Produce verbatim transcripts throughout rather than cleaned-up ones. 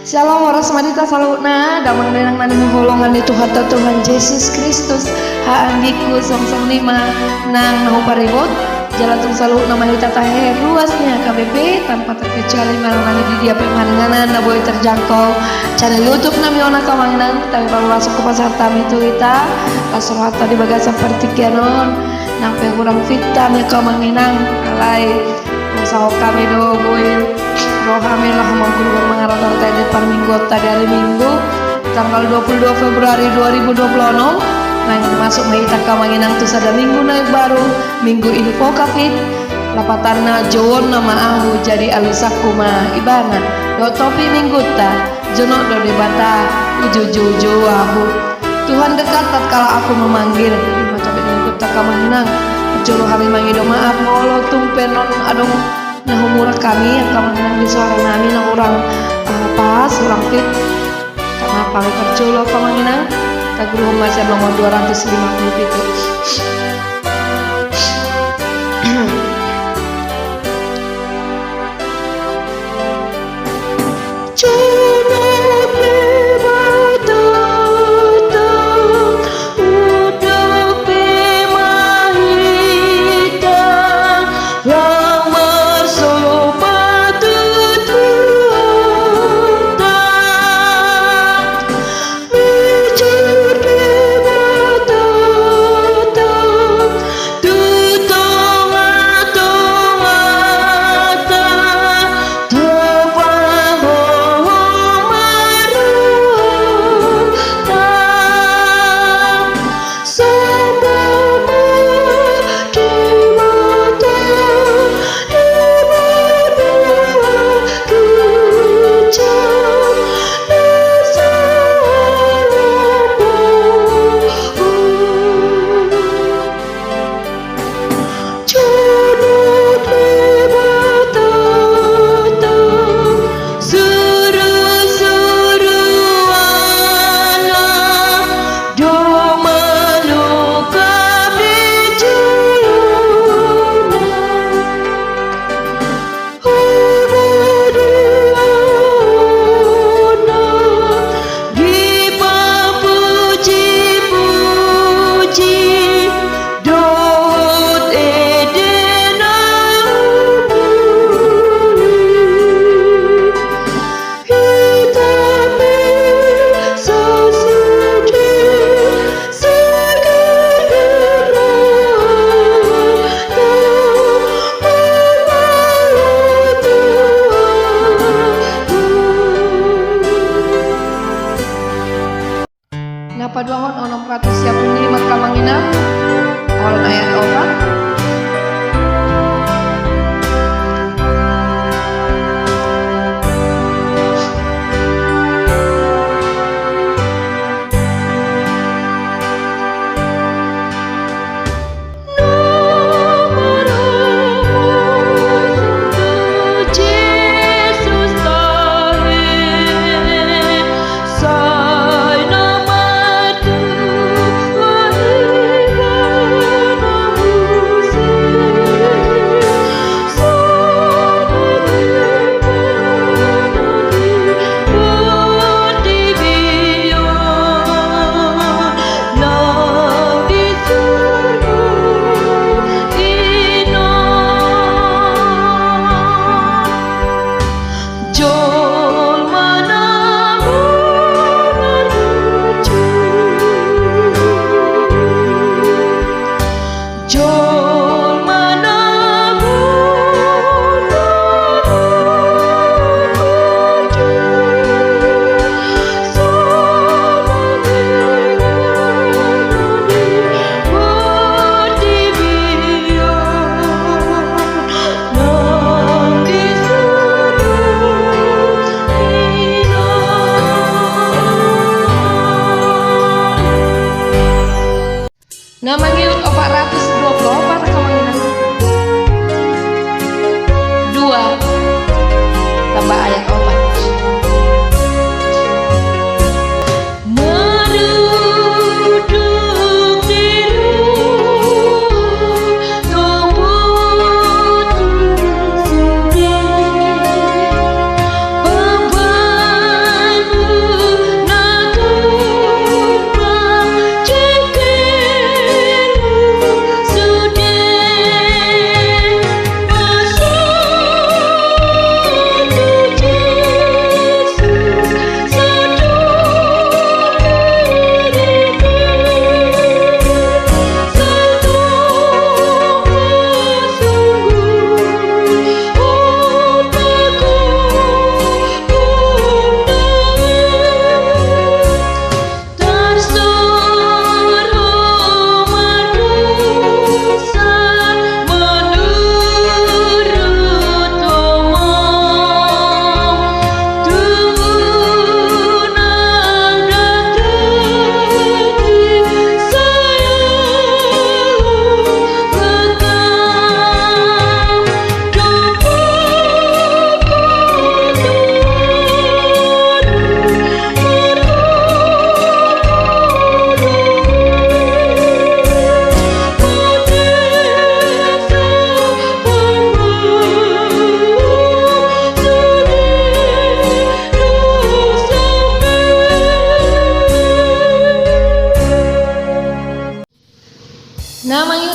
Syalom, horas ma di hita saluhutna, damang dainang na hinaholongan ni Tuhanta Tuhan Jesus Kristus. Haha anggingku, songon i ma nang na huparibot, jala tung saluhutna ma hita tahe ruas ni H K B P, tanpa terkecuali manang na di dia pe ma inganan na boi terjangkau channel YouTube nami on, angka amang inang, tami pamasuk hupasahat hami tu hita, las rohanta di bagasan partingkian on, nang pe hurang fit hami, angka amang inang, alai mangasahon hami do boi ro hami laho manggulung mangararata di parmingguonta di ari Minggu, tanggal dua puluh dua Februari dua ribu dua puluh enam. Naeng masuk ma hita, angka amang inang, tu sada minggu na imbaru, minggu Invocavit. Lapatanna, jouonna ma ahu, jadi alusanku ma ibana. Dohot topik minggunta, jonok do Debata, hujou-joujou ahu. Tuhan dekat tatkala aku memanggil. I ma topik minggunta, angka amang inang. Parjolo hami mangido maaf molo tung pe on adong na humurang hami, angka amang inang, di suara nami na hurang, ah, pas, hurang fit. Karna hami parjolo, angka amang inang, taguru ma sian nomor dua ratus lima puluh pitu.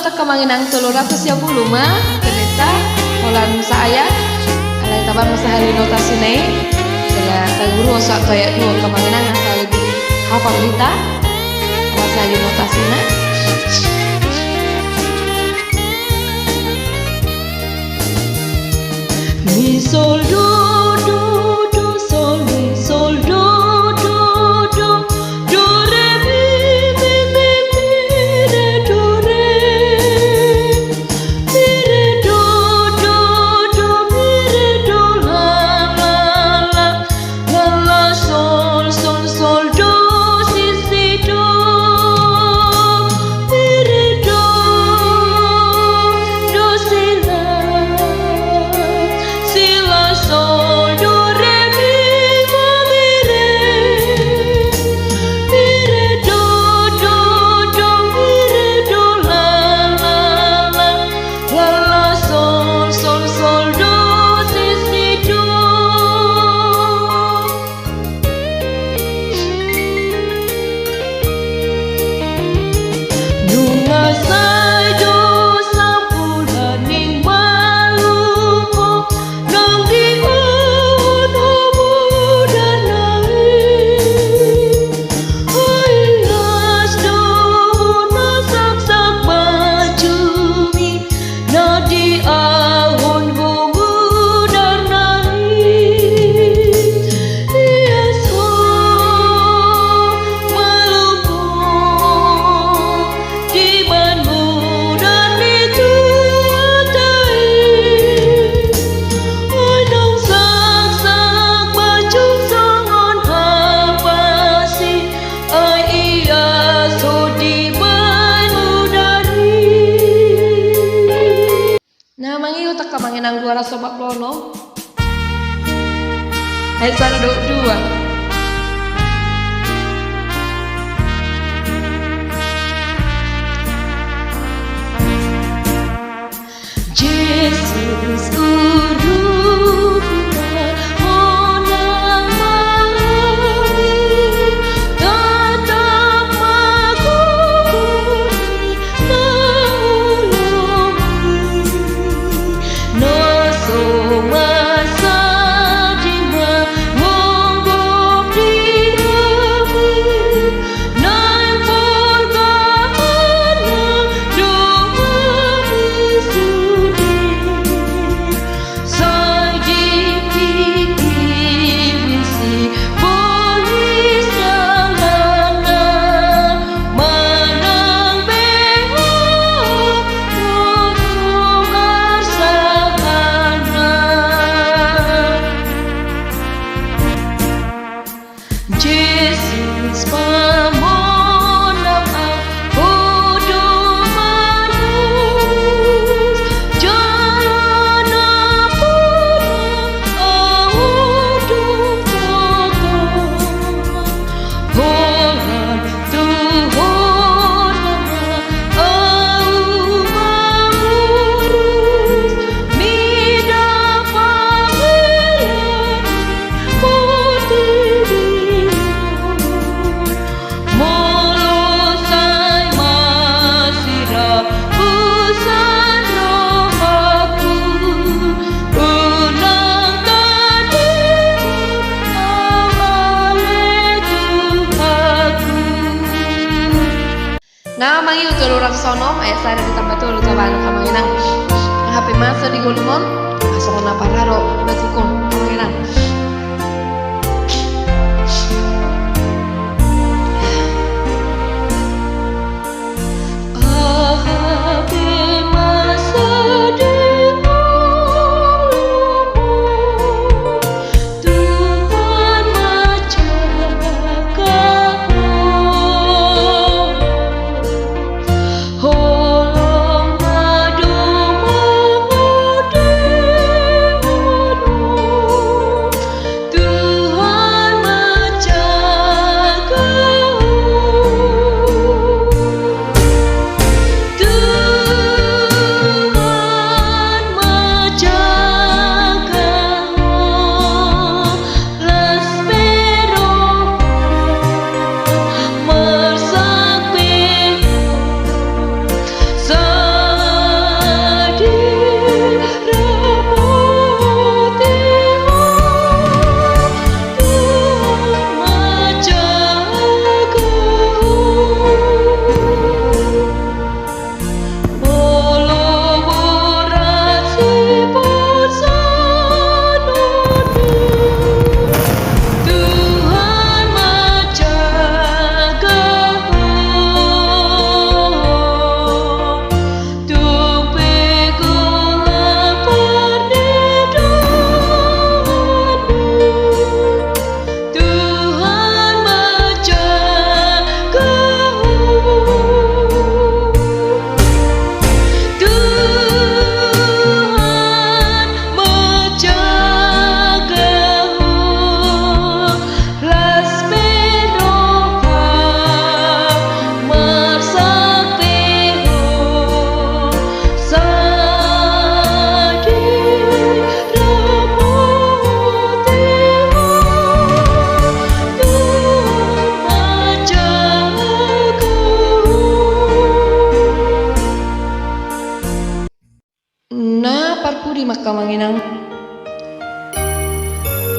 Angka amang inang, tolu ratus sia pulu ma kereta holan saayat. Alai taba ma sahali notasina i. Jala taguru on sahat tu ayat dua, angka amang inang, asa lebih hafal hita. Taba sahali notasina. Mi sol do, do, do, sol, mi sol do, do, do, do, re, mi, mi, mi, mi, re, do, re, mi, re, do, do, do, mi, re, do, la, la, la, la, la, sol, sol, sol, do, si, si, do, mi, re, do, do, si, la, si, la, sol, do, re, mi, fa, mi, re, mi, re, do, do, do, mi, re, do, la, la, la, la, la, sol, sol, sol, do, si, si, do. Nunga sai do sampulu ning malum ho, nang di on ho mudarna i. Ai las do ho na saksak bajumi, na di ahon ho mudarna i. Ias ho malum ho dibahen mudar ni Tuhanta i. Ai nang saksak bajum songon hapasi, ai ias ho dibahen mudar i. Na mangihut angka amang inang, dua ratus opat pulu onom. Ayat sada dohot dua. Jesus urupna monang ma hami, tatap ma gogo ni na olomi, na so masa di ma monggop di hami, naeng porgahana do hami sude. Sai dipilih si polis jalanna, manang be ho na so arsahanna. Jesus pamonang ahu, Ho do manobus jala nampuna ahu dung togor. Holan tu Ho nama ahu mangurus, mida pamela ni portibi on. Molo sai masirap husan rohangku, unang tadingkon ahu ale Tuhanku. Na mangihut tolu ratus onom, ayat sada ditamba tolu, taba angka amang inang. Hape masa di ngolum on, asa songon na parharo batukon, amang inang. Aha pe masa di ngolum on, Tuhan manjaga ho. Holong ma dommu di ngolum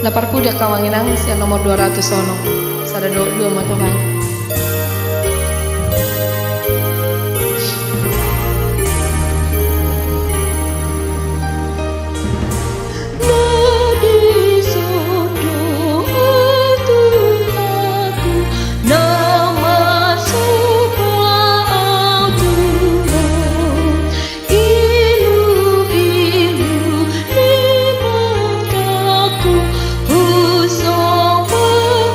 Parpudi angka amang inang sian nomor dua ratus onom. Sada, dua, dua, ma, Tuhan. Ilu-ilu ni mataku, husomba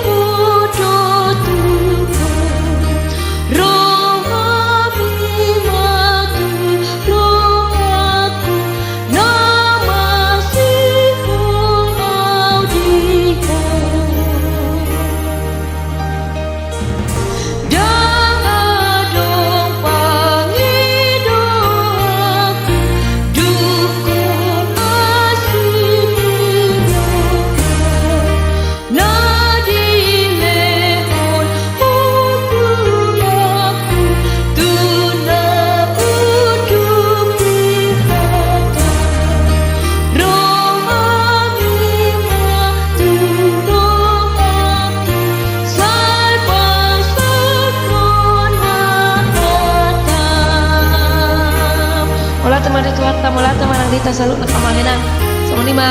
Ho do Tuhan. Roham i ma tu rohaku, na masihol au di Ho. Ndang adong pangidoanku, dungkon asi ni roha, na dilehon Ho tulangku, tu na unduk di hata. Roham i ma tu rohaku, sai pasahathon ma hatam. Mauliate ma di Tuhanta, mauliate ma nang di hita saluhutna angka amang inang. Songon i ma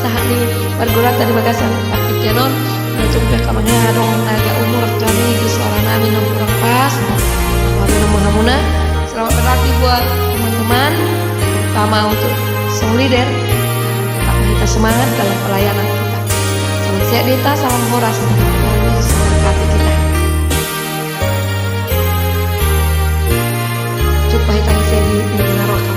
sahat ni pargulanta di bagasan partingkian on. Molo tung pe angka amang inang adong na agak umur, angka amang inang, di suara nami na kurang pas, mauliate ma hamuna. Selamat berlatih buat teman-teman, terutama untuk song leader. Tetap ma hita semangat dalam pelayanan kita. Salam sehat di hita, salam horas. Tuhan Yesus memberkati kita. Jumpa hita muse di minggu na ro.